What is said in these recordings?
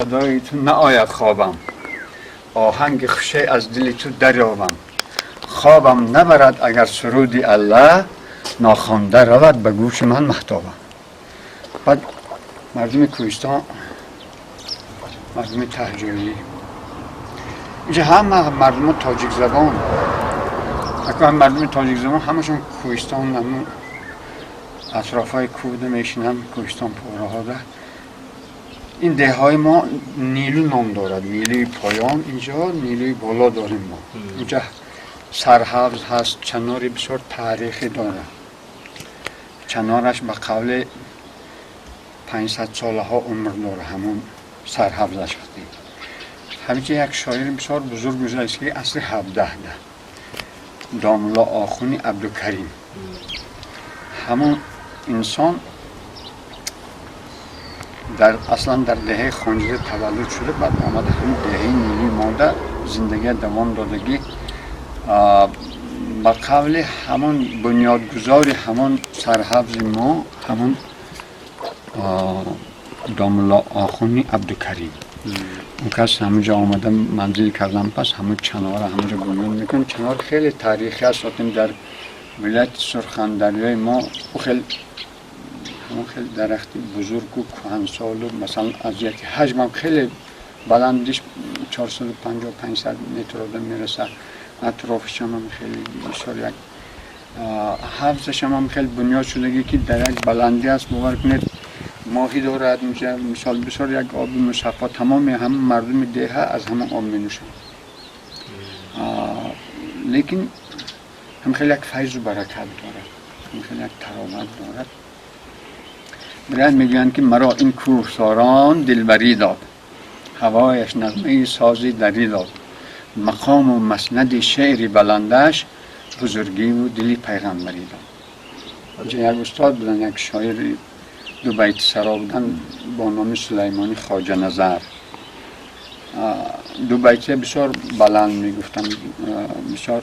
Садои ту наояд хобам, оҳанги хуше аз дили ту дарёбам. Хобам набарад агар суруди Аллаҳ нохонда равад ба гӯши ман маҳтобам. Баъд мардуми кӯҳистон, мардуми таҳҷоӣ, инҷа ҳама мардумо тоҷикзабон, мардуми тоҷикзабон ҳамашон кӯҳистон, ҳамун атрофҳои кӯҳда мешинанд, кӯҳистон пораҳода. Ин деҳҳои мо Нилу ном дорад, Нилуи поён, инҷо Нилуи боло дорем мо. Инҷа сарҳавз ҳаст, чанори бисёр таърихӣ дорад. Чанораш ба қавли 500 солаҳо умр дорад, ҳамун сарҳавзаш. Ҳаминҷа як шоири бисёр бузург гузашт, ки асри 17-да, домулло Охуни Абдукарим. Ҳамун инсон дар аслан дар деҳаи Хонҷиза таваллуд шуда, баъд омада ҳамин деҳаи Нилуи мода зиндагия давом додагӣ. Ба қавли ҳамон бунёдгузори ҳамон сарҳавзи мо, ҳамон домулло Охуни Абдукарим, он кас ҳамунҷо омада манзил кардан, пас ҳамун чанора ҳамунҷо бунёд мекунад. Чанор хеле таърихӣ аст. Отим дар вилояти Сурхандарёи мо ӯ хел ҳамон хеле дарахти бузургу кӯҳансолу, масалан, аз ҷиҳати ҳаҷмам хеле баландиш 450, 500 метр одам мерасад. Атрофишам ҳам хеле бисёр як ҳавзашам ҳам хеле бунёд шудагӣ, ки дар як баландӣ аст. Бовар кунед, моҳӣ дорад инҷа, мисол, бисёр як оби мусаффо. Тамоми ҳама мардуми деҳа аз ҳамон об менӯшанд. Лекин ҳам хеле як файзу баракат дорад, ҳам хеле як тароват дорад. Бирад мегӯянд, ки маро ин кӯҳсорон дилбарӣ дод, ҳавояш нағмаи сози дарӣ дод, мақому маснади шеъри баландаш бузургиву дили пайғамбарӣ дод. Инҷа як устод буданд, як шоири дубайти саро буданд бо номи Сулаймони Хоҷаназар. Дубайтия бисёр баланд мегуфтанд. Бисёр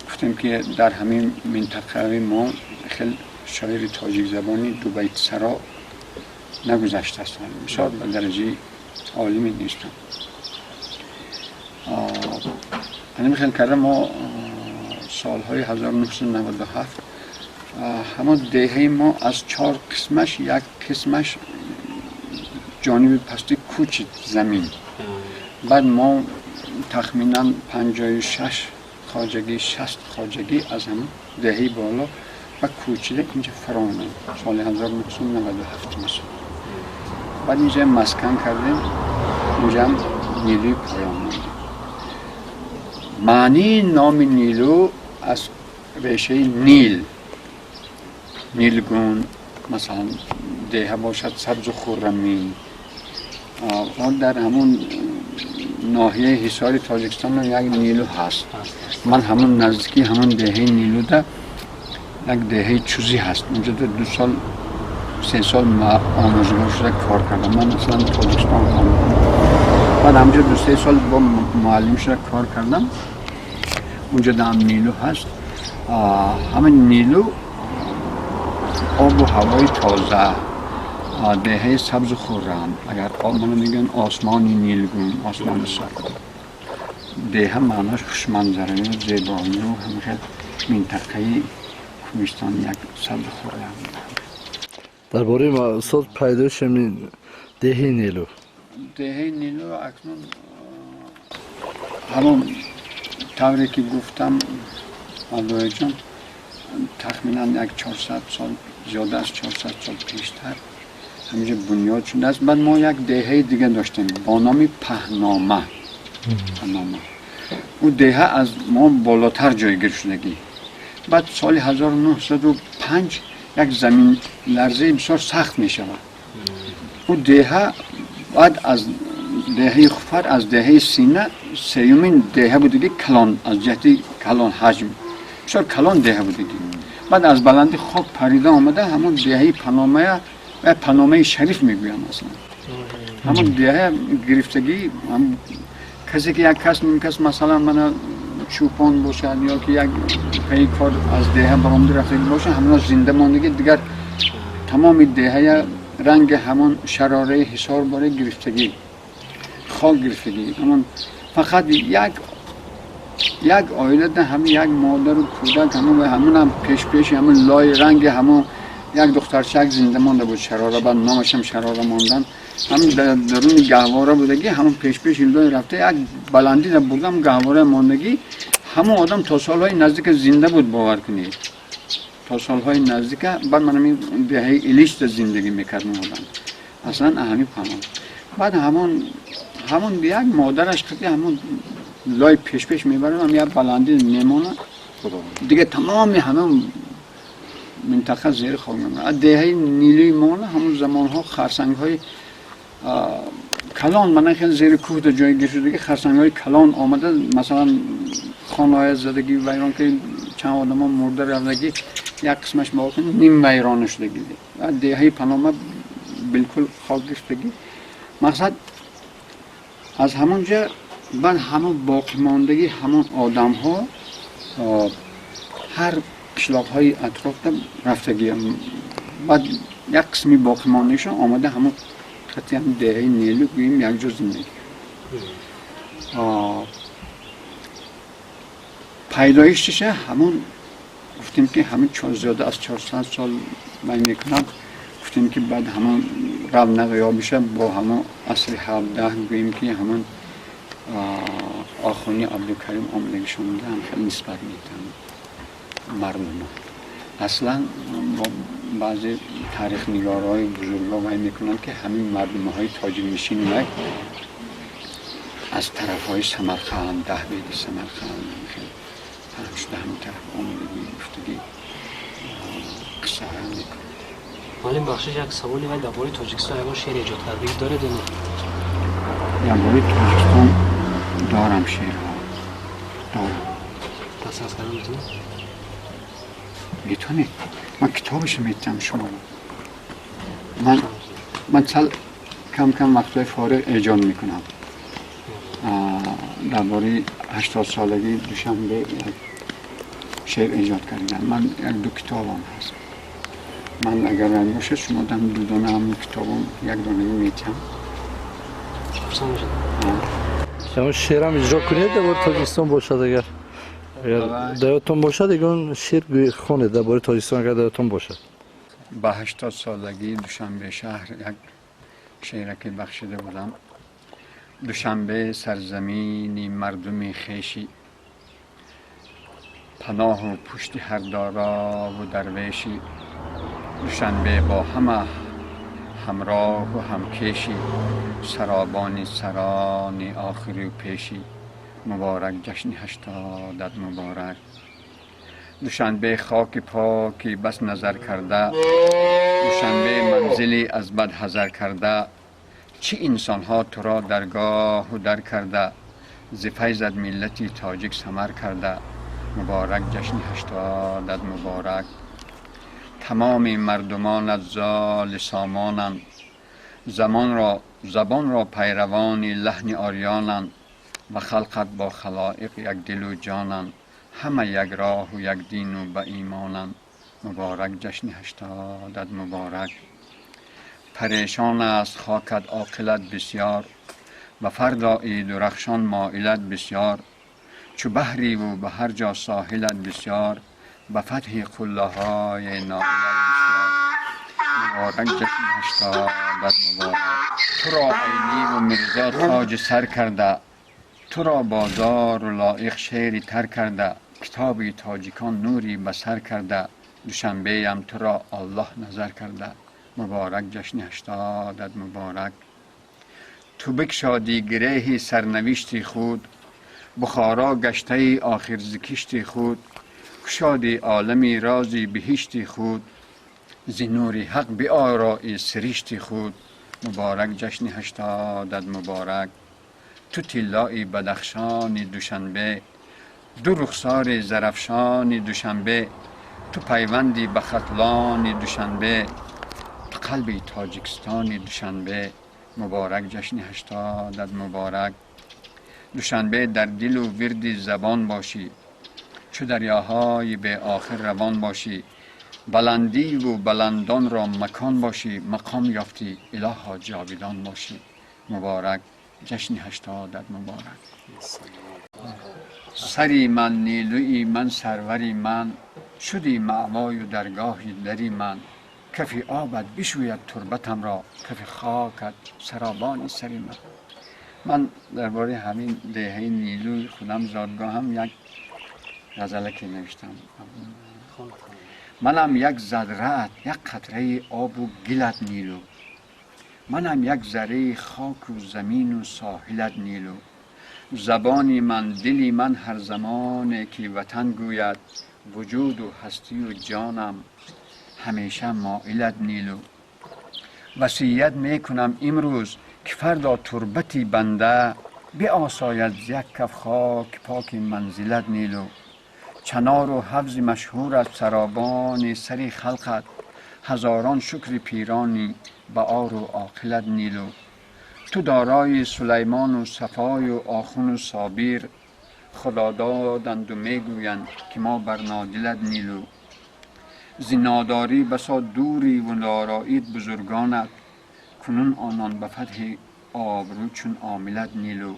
гуфтем, ки дар ҳамин минтақаи мо хеле шоири тоҷикзабони дубайти саро нагузаштааст, бисёр ба дараҷаи олӣ медонистам. Ҳамин хел карда мо солҳои 1997 ҳамон деҳаи мо аз чор қисмаш як қисмаш ҷониби пасти кӯчид замин. Баъд мо тахминан 56 хоҷагӣ, 60 хоҷагӣ аз ҳамон деҳаи боло ва кӯчида инҷа фаромадем соли 1997, мисол. Баъд инҷа маскан кардем, инҷаам Нилӯи поён мондем. Маънии номи Нилӯ аз решаи нил, нилгун, масалан, деҳа бошад сабзу хуррамӣ. Он дар ҳамун ноҳияи Ҳисори Тоҷикистон як Нилу ҳаст. Ман ҳамун наздикии ҳамун деҳаи Нилуда як деҳаи Чузӣ ҳаст, унҷо 2 сол, 3 сол омӯзгор шуда кор кардам. Ман аслан Тоҷикистон хондам, баъд ҳамҷо 2-3 сол бо муаллим шуда кор кардам. Унҷо даам Нилу ҳаст. Ҳамин Нилу обу ҳавои тоза, деҳаи сабзу хуррам. Агар мана мегӯянд осмони нилгун, осмони сабз, деҳа маънош хушманзаравию зебоию ҳамихел минтақаи кӯҳистон як сабзу хуррам. Дар бораи, устод, пайдоиши ҳамин деҳаи Нилу. Деҳаи Нилу акнун ҳамон тавре ки гуфтам, Аллоҳиҷон, тахминан як 400 сол, зиёда аз 400 сол пештар ҳаминҷо бунёд шудааст. Баъд мо як деҳаи дига доштем бо номи Паҳнома. Паҳнома, ӯ деҳа аз мо болотар ҷойгир шудагӣ. Баъд соли 1905 як заминларзаи бисёр сахт мешавад. Ӯ деҳа баъд аз деҳаи Хуфар, аз деҳаи Сина сеюмин деҳа будагӣ, калон, аз ҷиҳати калон, ҳаҷм бисёр калон деҳа будагӣ. Баъд аз баландӣ хок парида омада, ҳамон деҳаи Паномая ва Паномаи Шариф мегӯянд, аслан ҳамон деҳа гирифтагӣ. Касе ки як кас кас, масалан, мана чӯпон бошад ё ки як пайи кор аз деҳа баромада рафтагӣ бошад, ҳамона зинда мондагӣ. Дигар тамоми деҳая ранги ҳамон шарораи Ҳисор боре гирифтагӣ. Хок гирифтагӣ. Ҳамон фақат як оила да ҳамин як модару кӯдак, ҳамон ҳамонам пеш ҳамон лои ранги ҳамон як духтарчак зинда монда буд, Шарора, баъд номашам Шарора мондан. Ҳамин дар даруни гаҳвора будагӣ, ҳамон пеш лои рафта як баландӣ да бурдам, гаҳвора мондагӣ. Ҳамон одам то солҳои наздика зинда буд, бовар кунед, то солҳои наздика. Баъд ман ҳамин деҳаи Илишда зиндагӣ мекардам, одам аслан ҳамин паноҳ. Баъд ҳамон як модараш қати ҳамон лои пешпеш мебарам, ҳам як баландӣ мемонад, дига тамоми ҳамон минтақа зери хок мемонад. Аз деҳаи Нилуи мона ҳамон замонҳо харсангҳои калон, мана хеле зери кӯҳда ҷойгир шудаги, харсангҳои калон омада, масалан, хонаҳоя задагӣ, вайрон ки чанд одамо мурда рафтагӣ, як қисмаш боқӣ ним вайрона шудагӣ. Деҳаи Панома билкул хок гирифтагӣ. Мақсад, аз ҳамон ҷа баъд ҳамон боқимондагӣ ҳамон одамҳо ҳар қишлоқҳои атрофда рафтагӣ. Баъд як қисми боқимондагишон омада ҳамон қати ҳам деҳаи Нелу гӯем якҷо зиндагӣ. Пайдоишташа ҳамон гуфтем ки ҳамин зиёда аз 400 сол вай мекунад. Гуфтем ки баъд ҳамон равнақ ёбиша бо ҳамон асри 17 гӯем ки ҳамон охуни Абдукарим омадагишонда ҳам хеле нисбат метиҳанд мардума. Аслан бо баъзе таърихнигорҳои бузургҳо вай мекунанд ки ҳамин мардумаҳои тоҷикнишин вай аз тарафҳои Самарқанд, Даҳбеди Самарқанд хеле паҳн шуда, ҳамин тараф омадагӣ гуфтагӣ қиссаҳоя мекунанд. Муаллим, бахшиш, як саволи вай: дар бораи Тоҷикистон ягон шеър эҷод кардагӣ доред ё не? Дар бораи Тоҷикистон дорам, шеърҳо дорам. Дастрас кардан метавонед? Метавонед, ман китобашо метиҳам шумо. Ман сал кам кам вақтҳои фориғ эҷод мекунам. Дар бораи 80-солагии Душанбе як шеър эҷод кардам. Ман як ду китобам ҳаст. Ман агар рай бошад, шумо дам ду дона ҳамин китобам як донаги метиҳам. Хурсанд мешавам. Ҳамон шеърам иҷро кунед, дар бораи Тоҷикистон бошад, агар Давай. дар ёдтон бошад, ягон шеър хонед дар бораи Тоҷикистон, агар дар ёдтон бошад. Ба 80-солагии Душанбе шаҳр як шеъраке бахшида будам. Душанбе, сарзамини мардуми хешӣ, паноҳу пушти ҳар дорову дарвешӣ. Душанбе, бо ҳама ҳамроҳу ҳамкешӣ, саробони сарони охиру пешӣ. Муборак ҷашни 80-ат, муборак. Душанбе, хоки поки бас назар карда. Душанбе, манзили аз бад ҳазар карда. Чӣ инсонҳо туро даргоҳу дар карда, зи файзат миллати тоҷик самар карда. Муборак ҷашни 80-ат, муборак. Тамоми мардумонат золи сомонанд, замонро забонро пайравони лаҳни ориёнанд ва халқат бо халоиқ якдилу ҷонанд, ҳама як роҳу як дину ба имонанд. Муборак ҷашни 80-ат, муборак. Парешон аст хокат, оқилат бисёр, ба фардои дурахшон моилат бисёр. Чу баҳриву ба ҳар ҷо соҳилат бисёр, ба фатҳи қуллаҳои ноилат бисёр. Муборак ҷашни 80-ат, муборак. Туро Айниву Мирзо тоҷи сар карда, туро бозору лоиқ шеъри тар карда, китоби тоҷикон нури ба сар карда. Душанбеям, туро Аллоҳ назар карда. Муборак ҷашни 80-ат, муборак. Ту бикшодӣ гиреҳи сарнавишти худ, Бухоро гаштаи охир зи кишти худ, кушодӣ олами рози биҳишти худ, зи нури ҳақ биорои сиришти худ. Муборак ҷашни 80-ат, муборак. Ту тиллои Бадахшони Душанбе, ду рухсори Зарафшони Душанбе, ту пайванди ба Хатлони Душанбе, ту қалби Тоҷикистони Душанбе. Муборак ҷашни 80-ат, муборак. Душанбе, дар дилу вирди забон бошӣ, чу дарёҳои беохир равон бошӣ, баландиву баландонро макон бошӣ, мақом ёфтӣ, илоҳо, ҷовидон бошӣ. Муборак Ҷашни 80-ат муборак. Сари ман, Нилӯи ман, сарвари ман, шуди маъвою даргоҳи дари ман. Кафи обат бишӯяд турбатамро, кафи хокат саробони сари ман. Ман дар бораи ҳамин деҳаи Нилӯи худам, зодгоҳам, як ғазалаке навиштам. Манам як зарраат, як қатраи обу гилат, Нилӯ. Манам як зарраи хоку замину соҳилат, Нилӯ. Забони ман, дили ман ҳар замоне ки ватан гӯяд, вуҷуду ҳастию ҷонам ҳамеша моилат, Нилӯ. Васият мекунам имрӯз, ки фардо турбати банда биосояд як каф хок поки манзилат, Нилӯ. Чанору ҳавзи машҳур аст саробони сари халқат, ҳазорон шукри пирони баору оқилат, Нилӯ. Ту дорои Сулаймону Сафою Охуну Собир, худо доданду мегӯянд, ки мо бар нодилат, Нилӯ. Зи нодорӣ басо дуриву дороид бузургонат, кунун онон ба фатҳи обрӯ чун омилат, Нилӯ.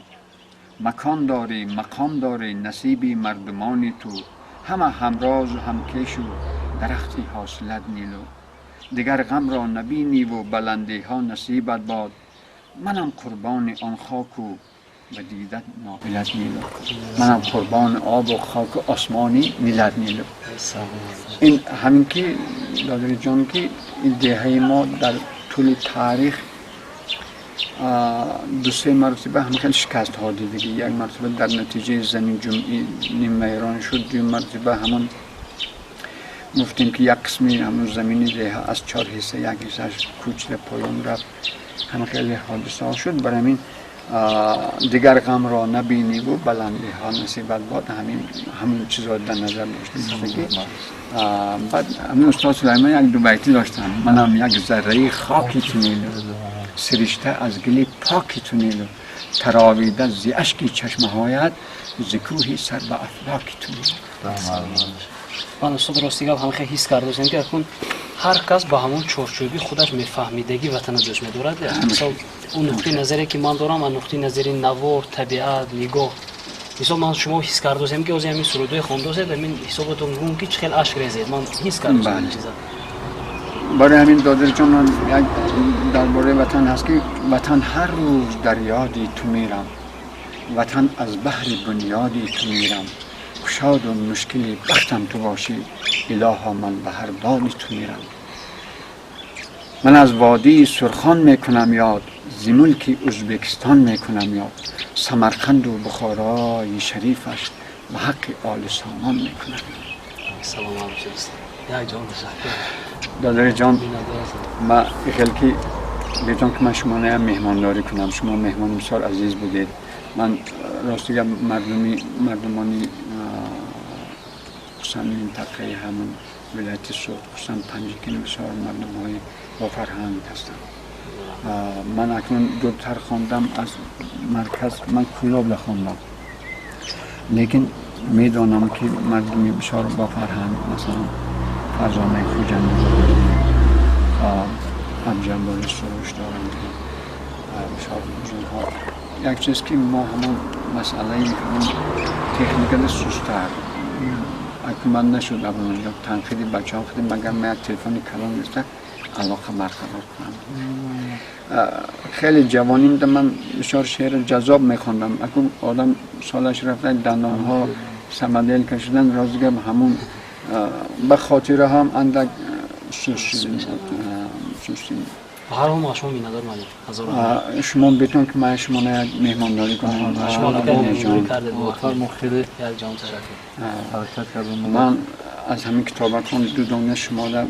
Макон дорӣ, мақом дорӣ, насиби мардумони ту ҳама ҳамрозу ҳамкешу дарахти ҳосилат, Нилӯ. Дигар ғамро набиниву баландиҳо насибат бод, манам қурбони он хоку ба дидат ноилат, Нилӯ. Манам қурбони обу хоку осмони нилат, Нилӯ. Ин ҳамин ки, додариҷон, ки ин деҳаи мо дар тӯли таърих ду-се маротиба ҳам хеле шикастҳо дидагӣ. Як маротиба дар натиҷаи заминҷунбӣ нимвайрон шуд, дуюм маротиба ҳамон гуфтем, ки як қисми ҳамон замини деҳа аз чор ҳисса як ҳиссааш кӯчида поён рафт. Ҳам хеле ҳодисаҳо шуд. Барои ҳамин дигар ғамро набиниву баландиҳо насибат бод, ҳамин чизро дар назар доштагӣ. Баъд ҳамин устод Сулаймон як дубайтӣ доштанд: манам як зарраи хоки ту, Нилӯ, сиришта аз гили поки ту, Нилӯ, таровида зи ашки чашмаҳоят, зи кӯҳи сар ба афлоки ту, Нилӯ. Ман, устод, рости гап, ҳам хеле ҳис кардастем, ки акнун ҳар кас ба ҳамон чорчӯби худаш мефаҳмидагӣ ватана дӯст медорад. Мисол, он нуқтаи назаре, ки ман дорам, аз нуқтаи назари навор, табиат, нигоҳ. Мисол, ман шумо ҳис кардосем, ки ҳозир ҳамин сурудҳои хондосед, ҳамин ҳисоботон гум, ки чӣ хел ашк резед. Ман ҳис кардосем ин чиза. Барои ҳамин, додарҷон, ман як дар бораи ватан ҳаст, ки ватан, ҳар рӯз дар ёди ту мерам, ватан, аз баҳри бунёди ту мерам. Кушоду мушкили бахтам ту бошӣ, илоҳо, ман ба ҳар доди ту мерам. Ман аз водии Сурхон мекунам ёд, зи мулки Ӯзбекистон мекунам ёд, Самарқанду Бухорои шарифаш, ба ҳаққи оли Сомон мекунам. Саломат бошед, як ҷон ташаккур. Додари ҷон, ма хел ки бетон, ки ман шумо наям меҳмондорӣ кунам. Шумо меҳмони бисёр азиз будед. Ман, рости гап, мардумони, хусусан минтақаи ҳамон вилояти Суғд, хусусан Панҷакент, бисёр мардумҳои бофарҳанг ҳастанд. Ман акнун дуртар хондам аз марказ, ман Кӯлобда хондам, лекин медонам, ки мардуми бисёр бофарҳанг, масалан, Фарзонаи Хуҷандӣ, Абҷаббори Суруш доранд, ки бисёр бузургҳо. Як чиз, ки мо ҳамон масъалаи ҳамон техникада сустар. Акун ман нашуд ё танқиди бачаҳо худем, магар ман як телефони калон гирифта алоқа барқарор кунам. Хеле ҷавонимда ман бисёр шеъри ҷаззоб мехондам. Акун одам солаш рафта, дандонҳо самоделка шудан, рости гап, ҳамун ба хотираҳам андак суст. Ҳар ҳол мо шумо миннатдор, муаллим. Шумо бетон, ки ман шумо як меҳмондорӣ кунам. Шумо кардед. Мо хеле як ҷон ташаккур. Ҳаракат кардем. Ман аз ҳамин китобакон ду дона шумода,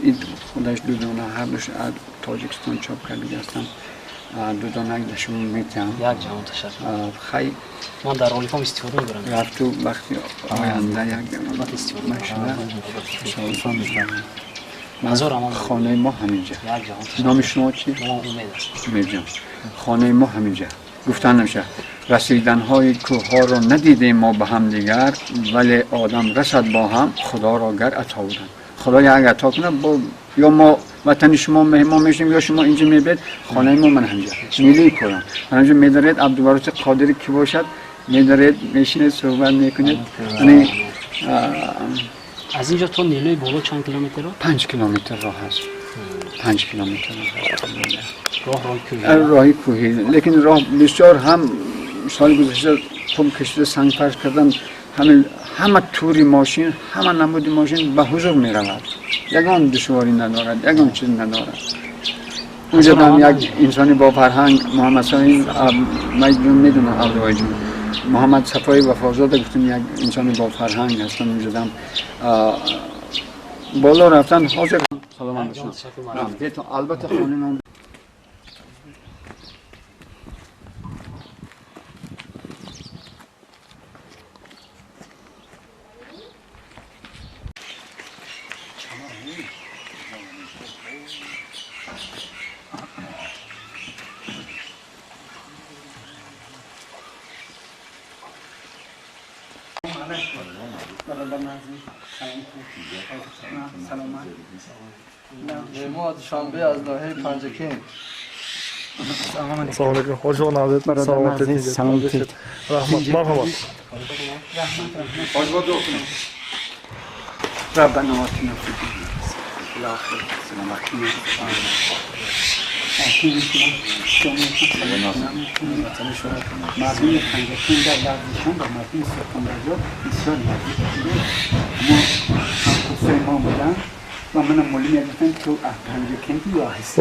ин худаш ду дона, ҳардуш аз Тоҷикистон чоп кардаги ҳастам. Ду дона дар шумо метиҳам. Як ҷаҳон ташаккур. Хай. Ман дар роликҳом истифода мебарам. Рафту вақти оянда як Албатта, истифода. Машина. Ҳазор амал. Хонаи мо ҳаминҷа. Як ҷаҳон ташаккур. Номи шумо чӣ? Номам Умед аст. Умедҷон, хонаи мо ҳаминҷа. Гуфтан намеша, расиданҳои кӯҳҳоро надидем мо ба ҳам дигар, вале одам расад бо ҳам, худоро гар ато буданд, худо як ато кунад бо ё мо. Ватани шумо меҳмон мешем ё шумо инҷо мебиед хонаи мо ман ҳамҷа Нилуи поён ҳамҷа медаред Абдубарот Қодири ки бошад медаред мешинед суҳбат мекунед. Яъне аз инҷо то Нилуи боло чанд километр роҳ? 5 километр роҳ аст. 5 километр роҳ, роҳи кӯҳӣ. Роҳи кӯҳӣ, лекин роҳ бисёр ҳам соли гузашта хум кашида сангфарш кардан, ҳама тури мошин, ҳама намуди мошин ба ҳузур меравад, ягон душворӣ надорад, ягон чиз надорад. Унҷо ҳам як инсони бо фарҳанг Муҳаммад Соҳиб ман медонам Абдувоҳиҷон Муҳаммад Сафои Вафозода гуфтем як инсони бо фарҳанг ҳастанд. Унҷо ҳам боло рафтан ҳозир саломат бошанд. Албатта хонаи мо душанбе аз ноҳияи Панҷакент. Салом алейкум, хош омадед. Саломат, раҳмат, марҳамат. ربنا آتنا في الدنيا والآخرة مردم پنجکین در ورزشان با مردم سلطان بازار بسیار نزدیک بودند. اما همکرسای ما بودن و منم مولی میگفتن تو از پنجکنتی یا هستی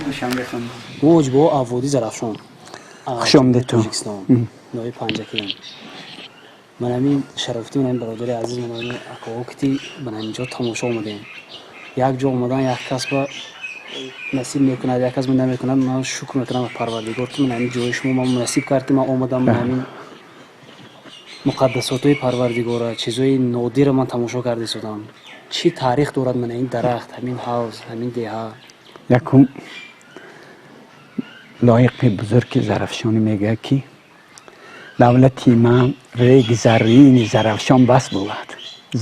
دوشنبه خواندم. мо бо авводи Зарафшон. Хуш омадед. Тоҷикистон, ноҳияи Панҷакент. Ман ҳамин шарофати ман ҳамин бародари азиз, ман ҳамин акоҳо ки ман ҳаминҷо тамошо омадем. Як ҷо омадан як кас ба насиб мекунад, як кас намекунад. Ман шукр мекунам ба Парвардигор, ки ман ҳамин ҷои шумо ман мунасиб кард, ки ман омадам, ман ҳамин муқаддасотҳои Парвардигора, чизҳои нодирро ман тамошо карда истодам. Чӣ таърих дорад ман ин дарахт, ҳамин ҳавз, ҳамин деҳа? Якум лоиқи бузурги Зарафшонӣ мегӯяд, ки давлати ман реги заррини Зарафшон бас бувад,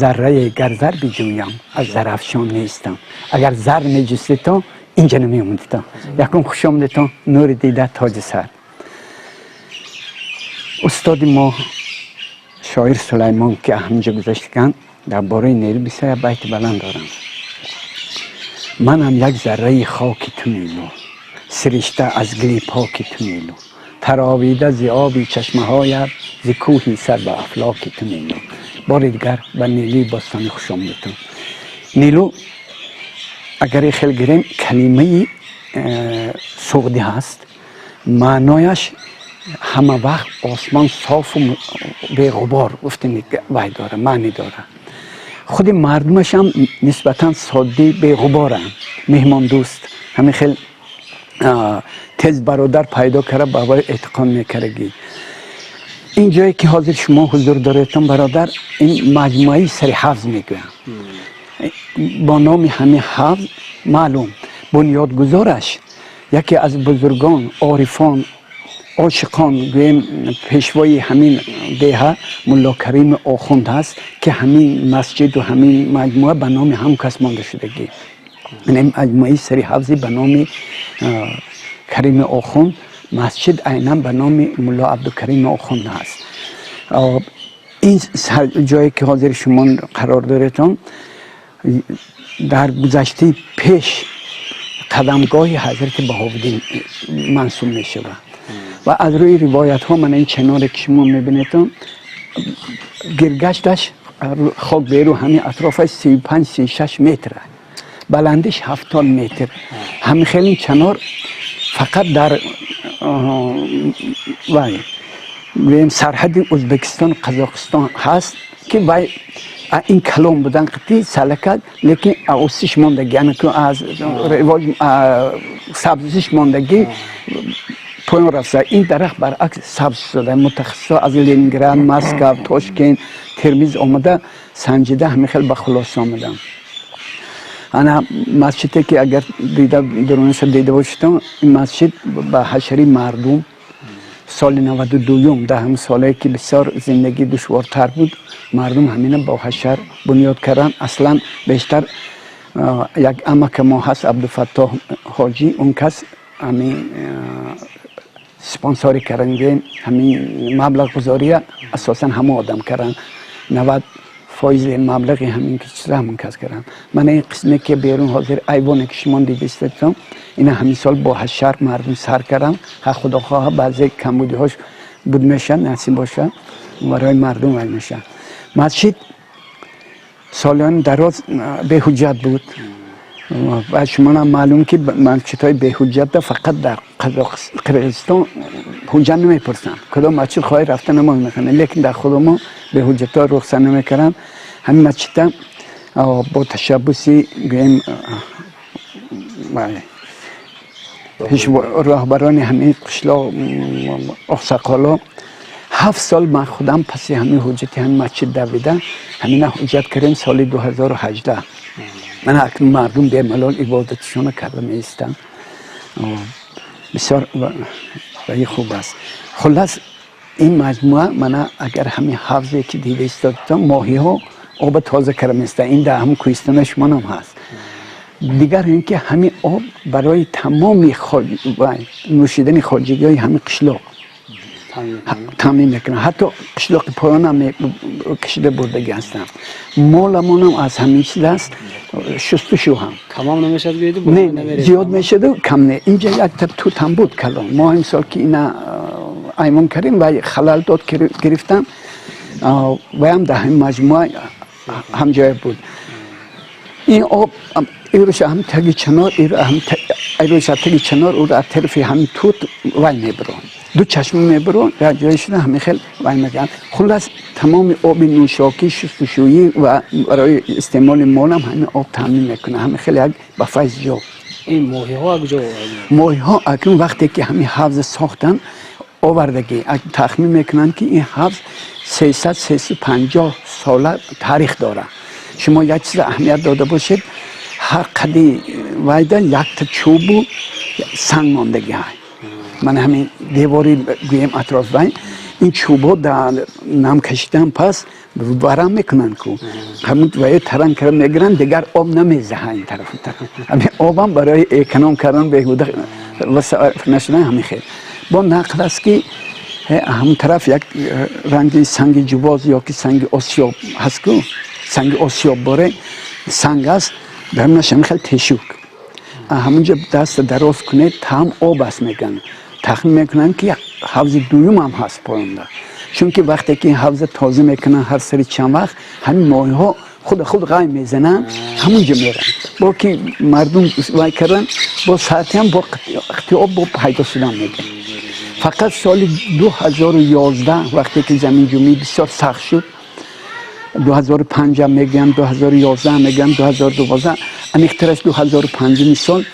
заррае гар зар биҷӯям аз Зарафшон нестам. Агар зар меҷустед, то инҷа намеомадед. Якум хуш омадетон, нури дида, тоҷи сар. Устоди мо шоир Сулаймон, ки ҳаминҷо гузаштаганд, дар бораи Нелу бисёр як байти баланд доранд. Манам як зарраи хоки ту Нелу, сиришта аз гили поки ту Нелу, таровида зи оби чашмаҳоят, зи кӯҳи сар ба афлоки ту Нелу. Бори дигар ба Нелуи бостонӣ хуш омадетон. Нелу агар хел гирем, калимаи суғдӣ ҳаст, маънояш ҳама вақт осмон софу беғубор гуфтем вай дора, маъни дора. Худи мардумашам нисбатан соддӣ, беғуборанд, меҳмондӯст, ҳамин хел тез бародар пайдо карда ба вай эътиқод мекардагӣ. Ин ҷое ки ҳозир шумо ҳузур доредтон, бародар, ин маҷмӯаи сари ҳавз мегӯянд, бо номи ҳамин ҳавз маълум. Бунёдгузораш яке аз бузургон, орифон, ошиқон, гӯем пешвои ҳамин деҳа Мулло Карими Охунд ҳаст, ки ҳамин масҷиду ҳамин маҷмӯа ба номи ҳам кас монда шудагӣ. Маҷмӯаи сари ҳавзи ба номи Карими Охунд, масҷид айнан ба номи Мулло Абдукарими Охунд ҳаст. Ин ҷое ки ҳозир шумо қарор доредтон, дар гузаштаи пеш қадамгоҳи ҳазрати Баҳовуддин мансуб мешавад ва аз рӯи ривоятҳо мана ин чаноре ки шумо мебинедтон, гиргашташ хок беру ҳамин атрофаш 35 36 метр, баландиш 70 метр. Ҳамин хел ин чанор фақат дар вай гӯем сарҳади Ӯзбекистон Қазоқистон ҳаст, ки вай ин калон будан қити салакат, лекин осиш мондагӣ, яъне ки аз ривоҷ сабзиш мондагӣ поён рафта. Ин дарахт баръакс сабз шуда. Мутахассисо аз Ленинград, Москав, Тошкент, Термиз омада санҷида, ҳамин хел ба хулоса омаданд. Ана масҷиде ки агар дида дуруниша дида бошедон, ин масҷид ба ҳашари мардум соли 92-юм, дар ҳамин солае ки бисёр зиндагӣ душвортар буд, мардум ҳамина бо ҳашар бунёд карданд. Аслан бештар Як амака мо ҳаст, Абдуфаттоҳ ҳоҷӣ, он кас ҳамин спонсорӣ кардан, гӯем, ҳамин маблағгузория асосан ҳамон одам кардан. 90% маблағи ҳамин ки чиза ҳамон кас кардан. Мана ин қисме ки берун ҳозир айвоне ки шумо дидистетон, ина ҳамин сол бо ҳашар мардум сар кардан. Ха, худо хоҳа, баъзе камбудиҳош буд мешавад, насиб боша, барои мардум вай мешавад. Масҷид солиёни дароз беҳуҷҷат буд ва шумонам маълум, ки масҷидҳои беҳуҷҷата фақат дар Қирғизистон ҳуҷҷат намепурсанд. Кудом масҷид хоҳӣ, рафта намоз мехонӣ, лекин дар худи мо беҳуҷҷатҳо рухсат намекарданд. Ҳамин масҷида бо ташаббуси, гӯем, роҳбарони ҳамин қишлоқ, оқсақоло, 7 сол ман худам паси ҳамин ҳуҷҷати ҳамин масҷид давида, ҳамина ҳуҷҷат кардем соли 2018. Мана акнун мардум бемалол ибодатшона карда меистанд. Бисёр ваи хуб аст. Хуллас, ин маҷмӯа, мана агар ҳамин ҳавзе ки дида истодатон, моҳиҳо оба тоза карда меистанд. Ин дар ҳамн кӯҳистона шумонам ҳаст. Дигар ин ки ҳамин об барои тамоми нӯшидани хоҷагиҳои ҳамин қишлоқ таъмин мекунад. Ҳатто қишлоқи поёнам кашида бурдагӣ ҳастанд. Моламонам аз ҳамин чиз аст, шустушу ҳам. Камам намешавад, гӯеду? Не, зиёд мешаду, кам не. Инҷа якта тутам буд калон. Мо имсол ки ина аймон кардем ва халал дод гирифтам, ваям дар ҳамин маҷмӯа ҳамҷоя буд. Ин об ирӯша ҳам таги чанор, ирӯша таги чанор, уро аз тарафи ҳамин тут вай мебурон, ду чашма мебурон, дар ҷои шуда ҳамин хел вай мекунанд. Хуллас, тамоми оби нӯшокӣ, шустушӯӣ ва барои истеъмоли молам ҳамин об таъмин мекунад. Ҳамин хел як ба файз ҷо. Ин моҳиҳо куҷо? Моҳиҳо акнун вақте ки ҳамин ҳавза сохтанд, овардагӣ, тахмин мекунанд, ки ин ҳавз 300-350 сола таърих дорад. Шумо як чиз аҳамият дода бошед: ҳар қади вайда якта чӯбу санг мондагӣ ҳай. Мана ҳамин девори, гӯем, атроф вай, ин чӯбҳо дар нам кашидан пас варам мекунанд ку, ҳамун вае таранг карда мегиранд, дигар об намезаҳа ин тарафу тараф. Ҳамин обам барои эконом кардан, беҳуда ва сарф нашудан. Ҳамин хел бо нақл аст, ки ҳамун тараф як ранги санги ҷувоз ё ки санги осиёб ҳаст ку, санги осиёб боре санг аст, дарунаш ҳамин хел тешук. Ҳамунҷо даста дароз кунед, таам об аст, мегӯянд. Тахмин мекунанд, ки ҳавзи дуюм ҳам ҳаст поёнда, чунки вақте ки ин ҳавза тоза мекунанд ҳар сари чанд вақт, ҳамин моҳиҳо худ худ ғай мезананд, ҳамунҷо меранд. Бо ки мардум вай кардан, бо саатиам бо қити об бо пайдо шудан мегӯянд. Фақат соли 2011, вақте ки заминҷунбӣ бисёр сахт шуд, 2005 мегӯянд, 2011 мегӯянд, 2012, аниқтараш 2005 сол,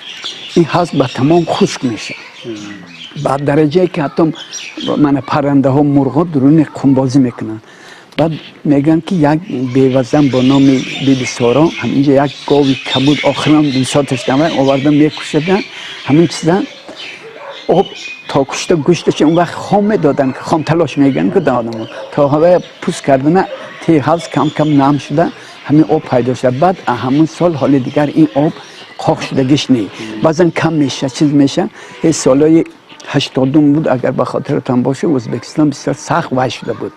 ин ҳавз ба тамом хушк мешавад, ба дараҷае ки ҳатто мана паррандаҳо, мурғҳо дуруни қумбозӣ мекунанд. Баъд мегӯянд, ки як бевазан бо номи Биби Соро ҳаминҷа як гови кабуд охиран бисоташ оварда мекушадан. Ҳамин чиза об то кушта гӯшташ он вақт хом медоданд, хом талош мегӯянд ку одамо, то ҳавая пӯст кардана, ти ҳавз кам кам нам шуда, ҳамин об пайдо шуда. Баъд ҳамун сол ҳоли дигар ин об қоқ шудагиш не, баъзан кам меша, чиз меша. Ҳеҷ солҳои 80-ум буд, агар ба хотиратон боша, Ӯзбекистон бисёр сахт вай шуда буд,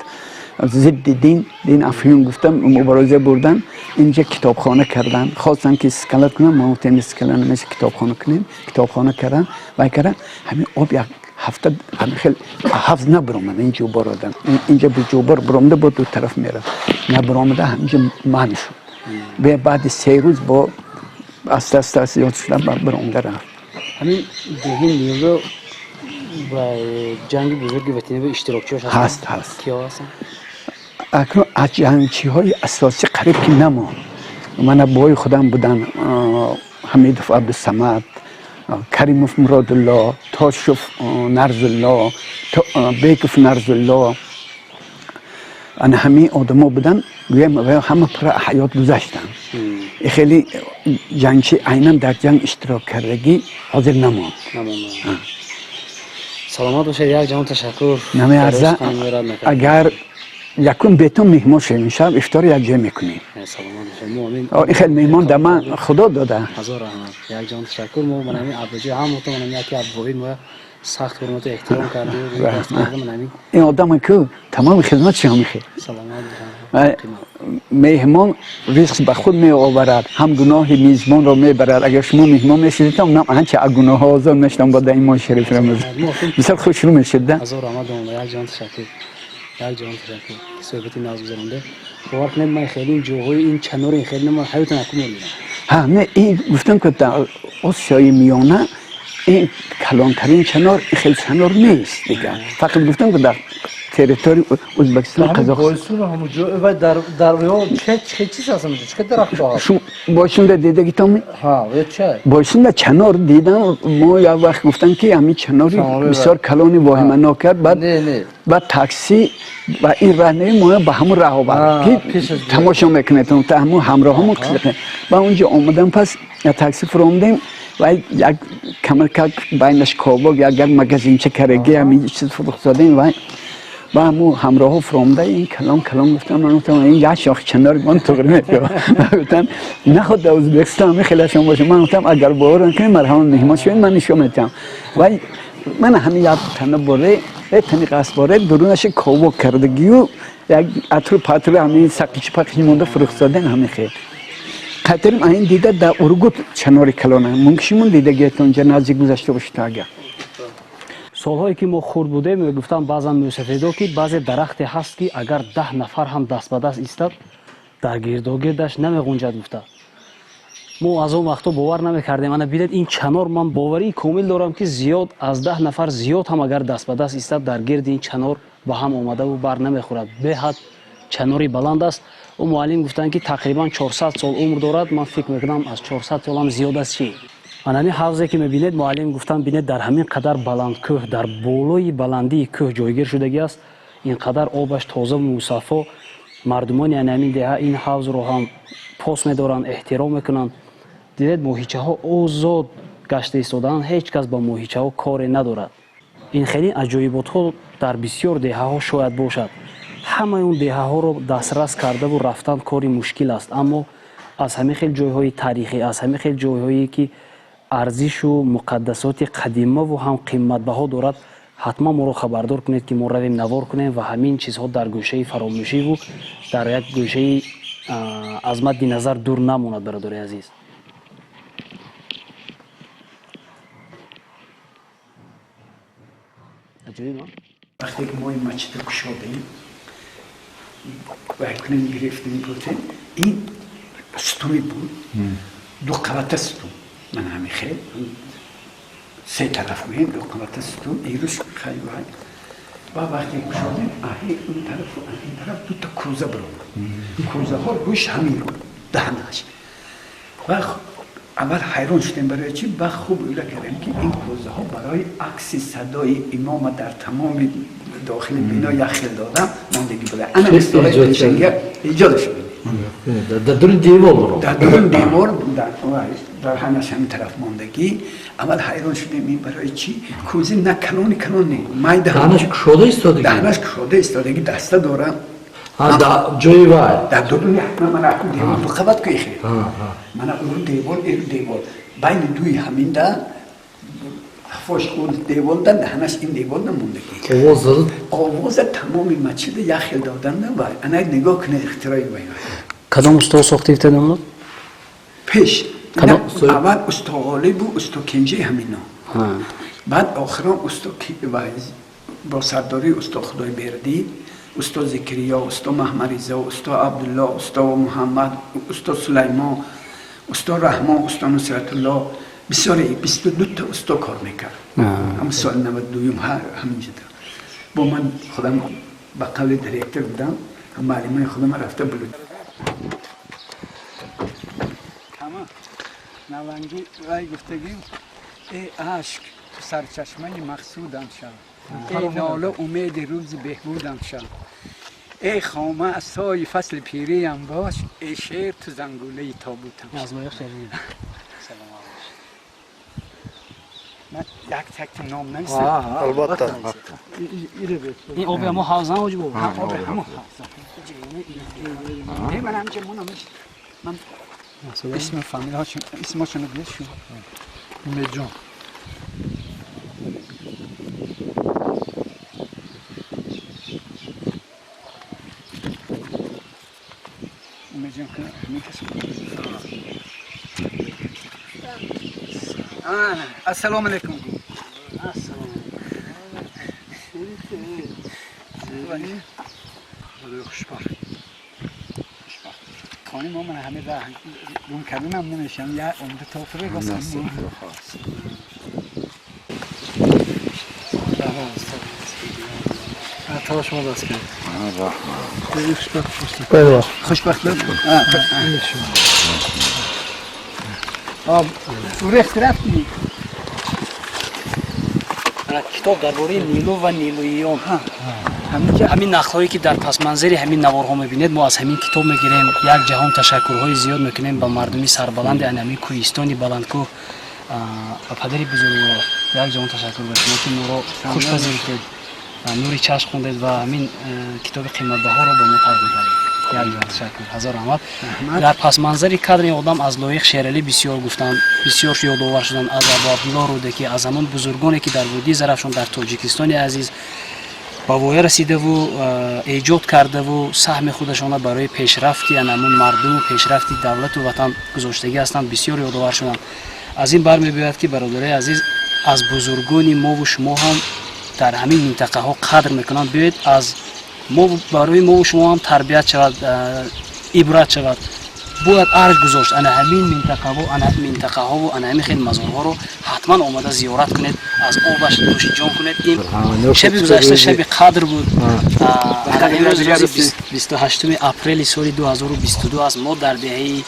зидди дин, дин афюн гуфтам, мубориза бурдан. Инҷа китобхона кардан хостанд, ки склад кунам. Мо гуфтем, склад намеша, китобхона кунем. Китобхона кардан, вай кардан, ҳамин об як ҳафта ҳамин хел ҳавз набаромада. Ин ҷубор одам инҷа бу ҷубор баромада, бо ду тараф мерафт, набаромада, ҳаминҷа манъ шуд. Баъди 3 рӯз бо аста аста зиёд шуда баромада рафт. Ҳамин деҳи Ниёзо ба ҷанги бузурги ватанӣ иштирокчиҳош? Ҳаст, ҳаст. Киҳо ҳастанд? Акнун аз ҷангчиҳои асосӣ қариб ки намонд. Мана бои худам будан, Ҳамидов Абдусамад, Каримов Муродулло, Тошев Нарзулло, Беков Нарзулло, ана ҳамин одамо буданд. Гӯям, ҳама пура ҳаёт гузаштанд. Хеле ҷангчи айнан дар ҷанг иштирок кардагӣ ҳозир намонд. Саломат бошед, як ҷаҳон ташаккур. Намеарза. Агар Якум бетон меҳмон шавем, шаб ифтор якҷоя мекунем. Саломат бошед. Мо ҳамин Ин хел меҳмон да ман Худо дода. Ҳазор раҳмат. Як ҷон ташаккур. Мо ман ҳамин Абдуҷо ҳам ман ҳамин яке абвои мо сахт ҳурмату эҳтиром кардем. Ман ҳамин ин одаме ку тамоми хизмат чи ҳамин хел. Саломат бошед. Меҳмон ризқ ба худ меоварад, ҳам гуноҳи мизбонро мебарад. Агар шумо меҳмон мешудед, нам анча аз гуноҳҳо озод мешудам бо дар ин моҳи шарифи Рамазон. Бисёр хушрӯ мешуд. Ҳазор раҳмат, як ҷон ташаккур. Як ҷон ташаккур. Суҳбати наз гузаронда. Бовар кунед, ман хеле ин ҷоҳои ин чанори ин хеле ман ҳаётан акун мебинам. Ҳа, не, ин гуфтам ки дар Осиёи Миёна ин калонтарин чанор, ин хел чанор нест дигар. Фақат гуфтам ки дар территорияи Ӯзбекистон, Қазоқистон. Бойсун ҳамун ҷо ва дар ё че чиз аст ҳамун ҷо? Чӣ дарахтҳо ҳаст? Шум Бойсунда дидагитон? Ҳа, ё ча? Бойсунда чанор дидам. Мо як вақт гуфтам ки ҳамин чанори бисёр калони воҳиманок кард. Баъд Не, не. Баъд такси ба ин раҳ не, мо ба ҳамун раҳ овард ки тамошо мекунед та ҳамун ҳамроҳамон. Ба онҷо омадам, пас такси фуромдем ва як камаркак байнаш ковок як як магазинча караги ҳамин чиз фурӯхтодем ва ба ҳамун ҳамроҳо фуромда ин калон калон гуфтам. Ман гуфтам, ин як шох чанор ман туғри мекунам. Гуфтам, наход дар Ӯзбекистон ҳамин хелашон боша. Ман гуфтам, агар бовар накунед, марҳамат, меҳмон шавед, ман нишон медиҳам. Ва ман ҳамин як тана боре, як тани қасд боре, дурунаша ковок кардагию як атру патру ҳамин сақичи пақичи монда фурӯхтодем ҳамин хел. Қатарим ин дида дар Ургут чанори калона. Мумкин шумо дидагиятон ҷа наздик гузашта бошед агар. Солҳое ки мо хурд будем, мегуфтанд баъзан мӯсафедо, ки баъзе дарахте ҳаст, ки агар 10 нафар ҳам даст ба даст истад, дар гирдогирдаш намеғунҷад, гуфта. Мо аз он вақтҳо бовар намекардем. Ана бинед, ин чанор, ман боварии комил дорам, ки зиёд аз 10 нафар зиёд ҳам агар даст ба даст истад, дар гирди ин чанор ба ҳам омадаву бар намехӯрад. Беҳад чанори баланд аст. Ӯ муаллим гуфтанд, ки тақрибан 400 сол умр дорад. Ман фикр мекунам, аз 400 солам зиёд аст. Чӣ ана ҳамин ҳавзе ки мебинед, муаллим гуфтанд, бинед, дар ҳамин қадар баланд кӯҳ, дар болои баландии кӯҳ ҷойгир шудагӣ аст. Ин қадар обаш тозаву мусаффо. Мардумони ана ҳамин деҳа ин ҳавзро ҳам пос медоранд, эҳтиром мекунанд. Дидед, моҳичаҳо озод гашта истодаанд, ҳеҷ кас ба моҳичаҳо коре надорад. Ин хеле аҷоиботҳо дар бисёр деҳаҳо шояд бошад. Ҳамаи он деҳаҳоро дастрас кардаву рафтан кори мушкил аст, аммо аз ҳамин хел ҷойҳои таърихӣ, аз ҳамин хел ҷойҳое ки арзишу муқаддасоти қадимаву ҳам қиматбаҳо дорад, ҳатман моро хабардор кунед, ки мо равем, навор кунем ва ҳамин чизҳо дар гӯшаи фаромӯшиву дар як гӯшаи аз мадди назар дур намонад, бародари азиз. Аҷоиб. Вақте ки мо ин масҷидро кушодем ва кунем гирифтем, гуфтем, ин сутуне буд, ду қабата сутун, ман ҳамин хел се тараф гӯем, ду қабата сутун ирӯз хай. Ва вақте кушодем, аҳи он тарафу ин тараф дута кӯза биромад. Кӯзаҳо рӯш ҳамин рӯ даҳанаш. Ва аввал ҳайрон шудем, барои чӣ. Ба хуб ӯла кардем, ки ин кӯзаҳо барои акси садои имома дар тамоми дохили бино як хел дода мондагӣ буда. Ана эҷодаш Дар дуруни девор. Дар дуруни девор, дар ҳамаш ҳамин тараф мондагӣ. Аввал ҳайрон шудем, ин барои чӣ кӯзи на калони калон не, майда. Даҳанаш кушода истодагӣ. Даҳанаш кушода истодагӣ, даста дорам. Ҷои вай. Дар дуруни мана аку девор ду қабат ку ихе. Мана уру девор, эру девор. Байни дуи ҳаминда фош он деволда даҳанаш ин деволда мондагӣ. Овоз овоза тамоми масҷида як хел доданда. Вай ана нигоҳ кунед, ихтирои вай. Кадом усто сохта ифтадамло? Пеш аввал усто Ғолибу усто Кенҷи ҳамино. Баъд охирон усто бо сардории усто Худойбердӣ, усто Зикриё, усто Маҳмаризо, усто Абдулло, усто Муҳаммад, усто Сулаймон, усто Раҳмон, усто Нусратулло, бисёре, 22 та усто кор мекард. Ҳамн соли 92-юм ҳаминҷода бо ман худам ба қавли директор будам, муаллимаи худам рафта буд. Навангӣ вай гуфтагим: эй ашк, ту сарчашмаи мақсудам шав, эй нола, умеди рӯзи беҳбудам шав, эй хома, асои фасли пириям бош, эй шеър, ту зангулаи тобутам. Шав. Ман як так ном нависам. Албатта. Ин оби ҳамо ҳавза ҳоҷи бобо? Оби ҳамо ҳавза. Ман ҳамҷа монамаш. Ман اسم فامیل هاشون اسمشون بیشون. Умедҷон. Умедҷон همین کس. السلام علیکم. السلام علیکم. خوشبخت. خانه ما من همه راه روم کردن هم نمیشم یا عمده تا فرق واسه تا شما دست کنید. رحمت. خوشبخت. ورخت رفتیم. Китоб дар бораи Нилу ва нилуиён. Ҳамин нақлҳое ки дар пасманзари ҳамин наворҳо мебинед, мо аз ҳамин китоб мегирем. Як ҷаҳон ташаккурҳои зиёд мекунем ба мардуми сарбаланди ан ҳамин кӯҳистони баландкӯҳ, ба падари бузургвор. Як ҷаҳон ташаккур ба шумо, ки моро хуш пазирифтед, нури чашм хондед ва ҳамин китоби қиматбаҳоро ба мо тақдим кардед. Як ҷаҳон ташаккур, ҳазор раҳмат. Дар пасманзари кадр ин одам аз Лоиқ Шералӣ бисёр гуфтанд, бисёр ёдовар шуданд, аз Абу Абдуллоҳ Рӯдакӣ, аз ҳамон бузургоне ки дар водии Зарафшон, дар Тоҷикистони азиз ба воя расидаву эҷод кардаву саҳми худашона барои пешрафти анамун мардуму пешрафти давлату ватан гузоштагӣ ҳастанд, бисёр ёдовар шуданд. Аз ин бармебиёяд, ки бародарои азиз, аз бузургони мову шумо ҳам дар ҳамин минтақаҳо қадр мекунанд. Биёед, аз мо барои мову шумо ҳам тарбият шавад, ибрат шавад. Бояд арҷ гузошт ана ҳамин минтақаҳо, ана минтақаҳову ана ҳамин хел мазорҳоро ҳатман омада зиёрат кунед, аз обаш нӯши ҷон кунед. Ин шаби гузашта шаби қадр буд. Имрӯз рӯзи 28 апрели соли 2022 аст. Мо дар деҳаи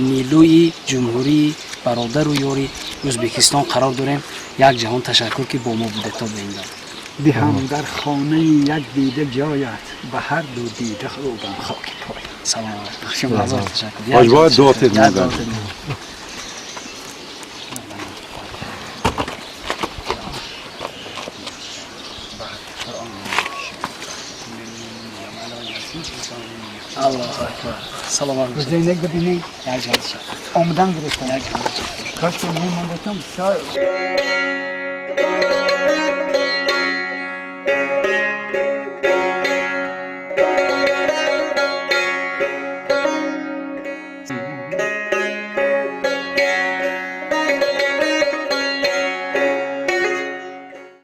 Нилӯи ҷумҳурии бародару ёри Ӯзбекистон қарор дорем. Як ҷаҳон ташаккур, ки бо мо будед то ба ин дам. Диҳам дар хонаи як дида ҷоят, ба ҳар ду дида рӯбам хоки пой. Салом алайкум. Ҳазор ташаккур. Ҳоҷ бояд дуо тед. Аллоҳу акбар. Салом алайкум. Зейнак бибинед. Як ҷаҳон ташаккур. Омадан гирифтам. Як ҷаҳон ташаккур. Кош ки мемондатам.